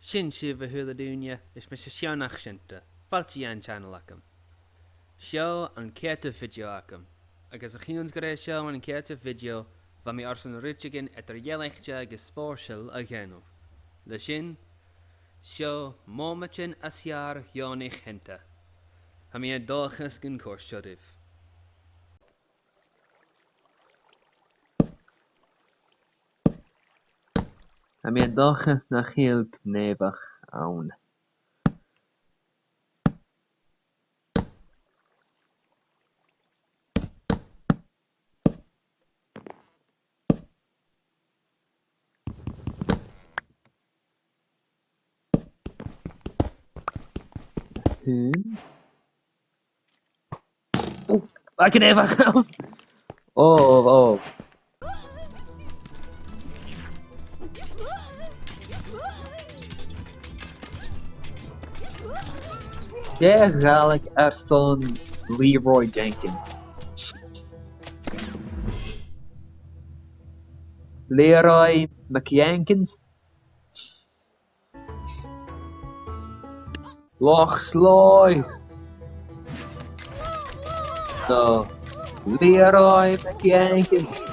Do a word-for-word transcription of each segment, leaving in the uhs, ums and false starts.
Sin sibh, a h-uile duine, is mise Seann Achsinta. Fàilte dhan channel agam. Seo an ceudamh video agam, agus a chionn 's gur e seo an ceudamh video, bha mi airson rudeigin eadar-dhealaichte agus spòrsail a dhèanamh. Le sin, seo mòmaidean as fheàrr dhomh an-diugh. Tha mi an dòchas gun còrd seo ribh. Tha mi an dòchas nach eil gnìomhachd ann. Hmm. Oh, I can never. Oh, oh. Dè a' Ghàidhlig airson Leroy Jenkins? Leroy McJenkins? Loch Sloy. No. Leroy McJenkins.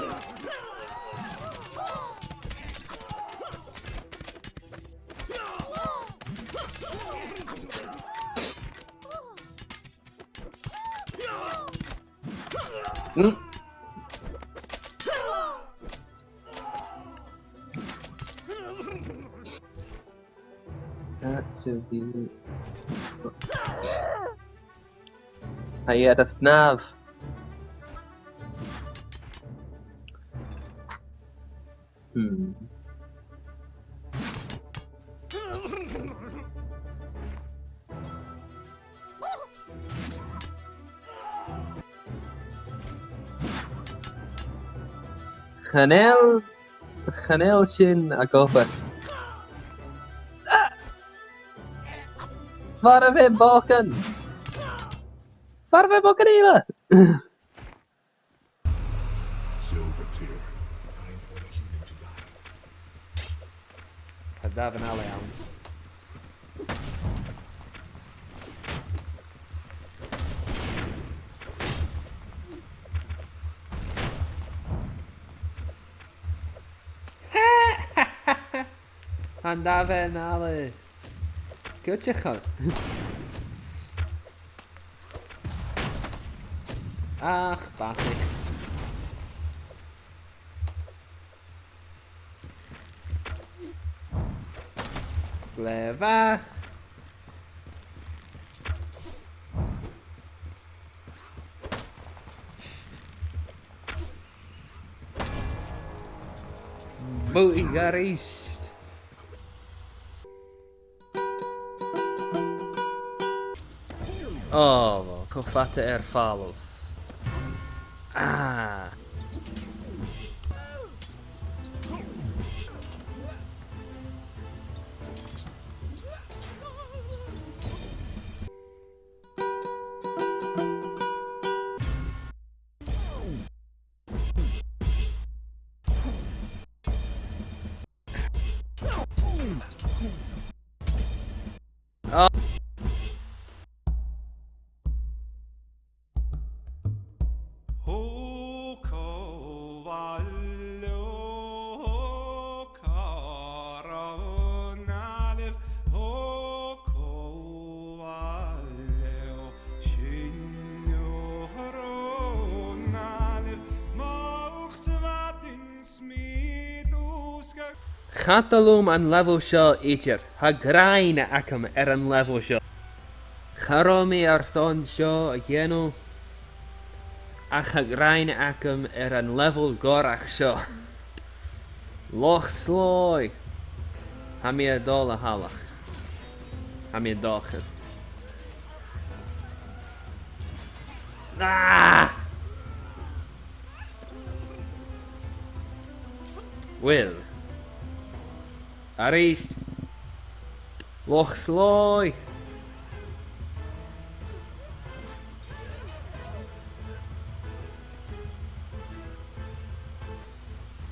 Hmm. Got to be. Aye, yeah, that's nav. Hmm. Chan eil, chan eil sin ag obair. Ah! Mharbh e am bòcan! Mharbh e am bòcan eile! Silver tier. Time for the human to die. Tha damhan-allaidh ann. Tha an damhan-allaidh. Gu dearbh. Ach, bàsaich. Glè mhath. Buaidh a-rithist. Ò, bhò, cho fada air falbh. Ah. Cha toil leam an level seo idir. Tha gràin agam air an level seo. Cha robh mi airson seo a dhèanamh, ach tha gràin agam air an level gòrach seo. Loch Sloy. Tha mi a' dol a shealach. Tha mi an dòchas. Ah! Uill. A-rithist. Loch Sloy.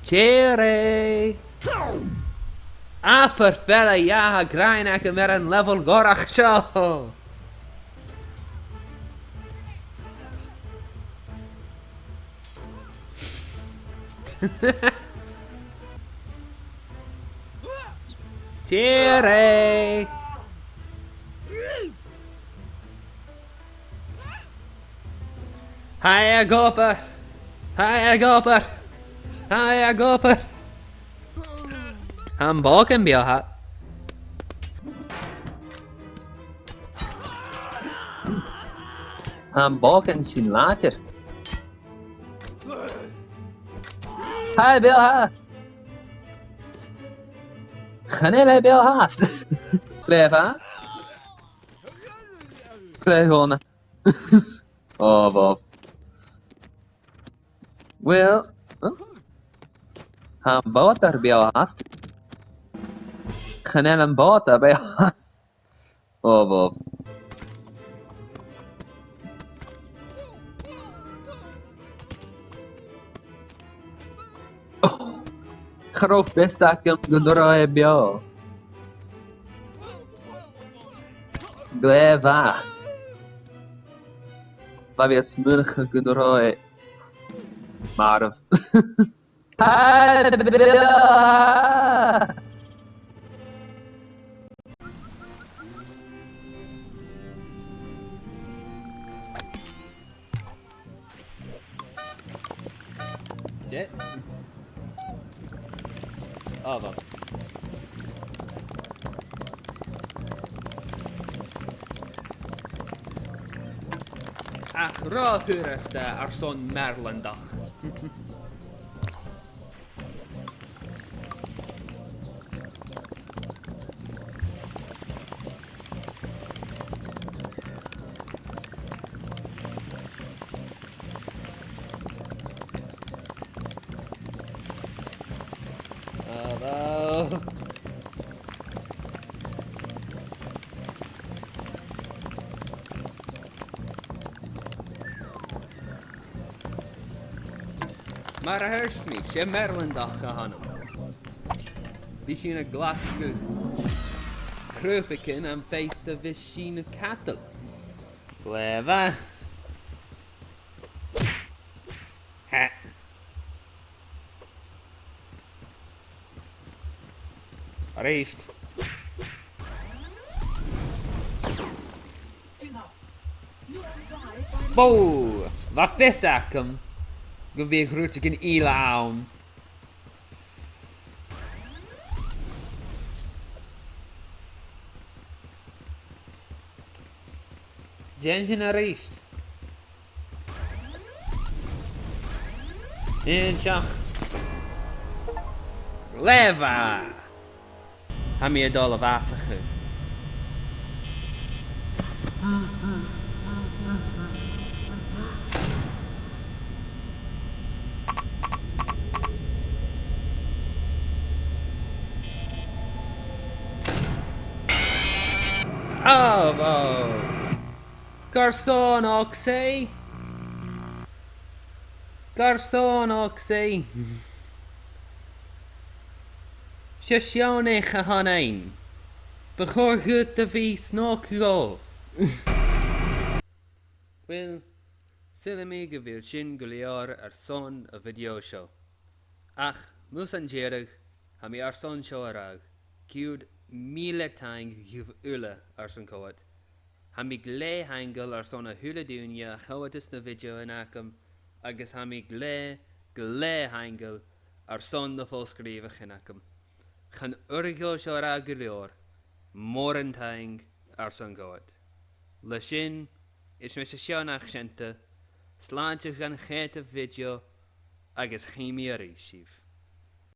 Jerry! Abair fèill dha a' ghràin agam air an level gòrach seo! Tìoraidh! Tha e ag obair! Tha e ag obair! Tha e ag obair! Tha am bòcan beò fhathast. Tha am bòcan sin làidir. Tha e beò fhathast. Chan eil e beò fhathast. Glè mhath. Glè dhona. Ò, bhobh. Well, huh? Tha am bàta beò fhathast. Chan eil am bàta beò fhathast. Ò, bhobh. Cha robh fios agam gun robh e beò. Glè mhath. Bha mi a' smaoineachadh gun robh e marbh. Dè? Ò, bhobh. Ach ro fhurasta airson Marylandach. Hello. Mar a thuirt mi, 's e Marylandach a th' annam. Bidh sinn a' gleac crùbaigean am fear 's a bhios sinn a' cadal. Glè mhath. Ha. A-rithist. Bò! Bha fios agam gu bheil rudeigin eile ann. Dèan sin a-rithist. Aon seach. Glè mhath! Tha mi a' dol a bhàsachadh. Ò, bhò! Carson, Oxy? Carson, Oxy? 'S e Seonaidh a th' annainn. Bu chòir dhut a bhith snog dhomh. Uill, saoilidh mi gu bheil sin gu leòr airson a' video seo. Ach, mus an deireadh, tha mi airson seo a ràdh, ceud mìle taing dhuibh uile airson coimhead. Tha mi glè thaingeil airson a h-uile duine a choimheadas na videothan agam, agus tha mi glè, glè thaingeil airson na fo-sgrìobhaichean agam. Chan urrainn dhomh seo a ràdh gu leòr, mòran taing airson coimhead. Le sin, is mise Seonaidh Seanta, slàinte dhan cheud video, agus chì mi a-rithist sibh.